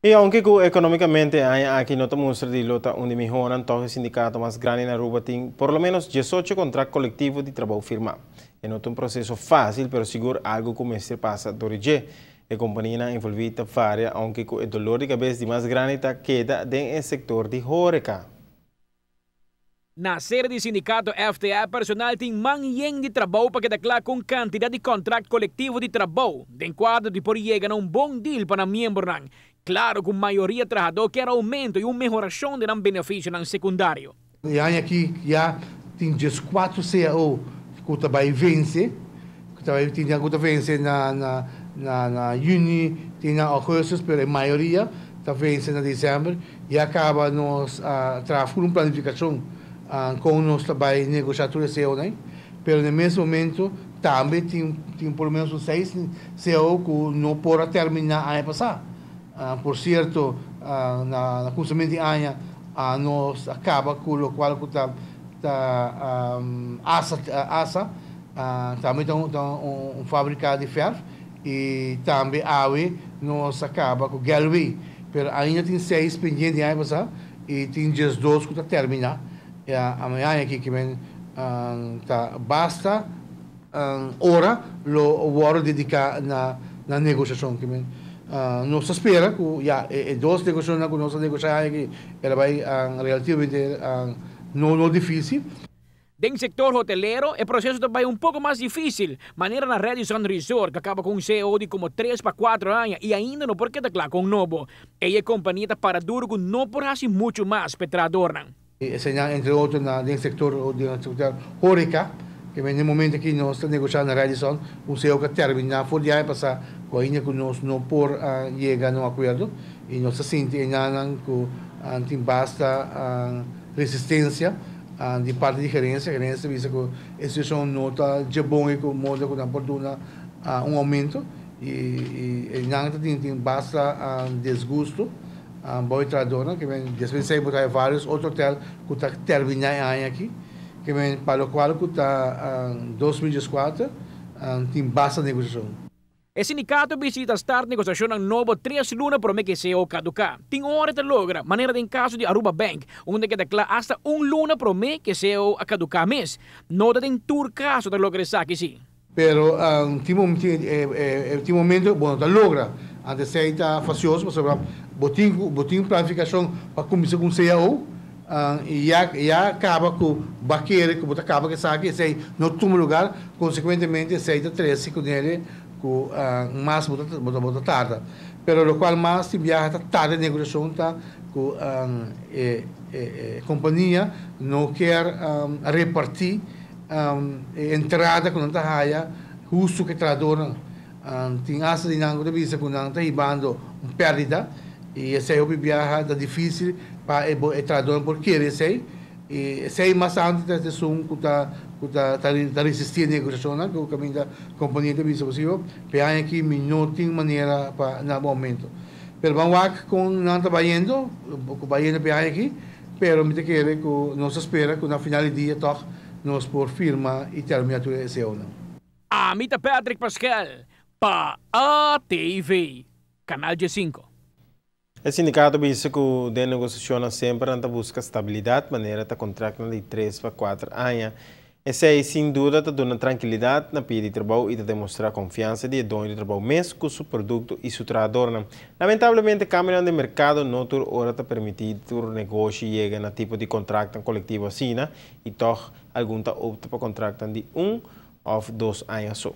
Y aunke cu economicamente aki no ta mustra di lo ta un di miho, anto e sindicato mas grandi na Aruba tin por lo menos 18 contrato colectivo di trabou firma. E no ta un proceso facil, pero sigur algo cu mester pasa door. E compania envolvi ta varia, aunke cu e dolor di cabes di mas grandi ta keda den sector di horeca. Na sede di sindicato FTA, personal tin man yen di trabou pa keda cla cu cantidad di contrato colectivo di trabou, den cuadro di por yega na un bon deal pa miembronan. Claro cu mayoria trahado kier aumento y un mehoracion di beneficio secundario. Y aki ya tin 4 CAO cu ta bay vence, cu tin cu ta vence na juni, tin na augustus, mas mayoria ta vence na december, y a caba nos traha un planificacion cu nos ta bay negocia tur CAO, ne? Pero na mesun momento tambe tin por lo menos seis CAO cu no por termina aña pasa. Por cierto, na cuminsamento di aña nos a caba cu loke cu ta ASA, ASA tambe ta un fabrica di verf y tambe awe nos a caba cu Galway, pero ainda tin seis pendiente aña pasa y tin 12 cu ta termina. Y aña aki cu bin ta basta ora lo wordo dedica na negociacion cu bin. Nos ta spera cu ya e dos negociacion cu nos a negocia aki, el a bay relativamente no dificil. Den sector hotelero, e proceso ta un poco mas dificil. Manera na Radisson Resort, cu a caba cu un CAO di como 3 pa 4 aña y ainda no por keda cla cu nobo. E compania ta para duro cu no por haci mucho mas pa trahadornan. Esey, entre otro, den sector horeca, cu na momento cu nos ta negociando na Radisson, un CAO cu a termina for di aña pasa, cu ainda cu nos no por yega na un acuerdo, y nos ta sinti cu tin basta resistencia di parti di gerencia. Gerencia bisa cu e situacion no ta bon y cu modo cu por duna un aumento y nan tin basta disgusto bou di trahado, cu bin despues di varios otro hotel cu ta termina aki, cu bin pa loke cu ta 2014 tin basta negociacion. E sindicato a bisa di start negociacion nobo 3 luna prome cu CAO caduca. Tin ora ta logra, manera den caso di Aruba Bank, unda a keda cla hasta un luna prome cu CAO a caduca mes. No ta den tur caso ta logra esaki si. Pero tin momento, bon, ta logra. Antes esey ta fastioso, pasobra bo tin planificacion pa cuminsa cu CAO y ya caba cu bo kier cu bo caba cu esaki, esey no tuma luga, consecuentemente esey ta trece cu ne cu mas bo ta tarda. Pero loke mas tin biaha ta tarda negociacion ta cu e compania no kier reparti entrada cu nan ta haya husto cu trahado. Tin hasta di nan bisa cu nan ta hibando un perdida y esey hopi biaha ta dificil pa e trahado por kier esey y esey mas antes esun cu ta resisti negociacion cu caminda compania ta bisa posibel pe aki mi no tin manera pa na momento, pero ban wak con nan ta bayendo cu bayendo pe aki, pero mi ta kere cu nos ta spera cu na final di dia toch nos por firma y termina tur esey. Ami ta Patrick Pascal, pa ATV, Canal G5. E sindicato bisa cu den negociacion semper ta busca estabilidad, manera ta contrato di 3 pa 4 aña. Esey, sin duda, ta duna trankilidad na pia di trabou y ta demostra confiansa di doño di trabou mes cu su producto y su trahado. Lamentablemente, cambio di mercado no tur ora ta permiti tur negoshi yega na tipo di contrato colectivo asina y toch algun ta opta pa contrato di 1 of 2 aña so.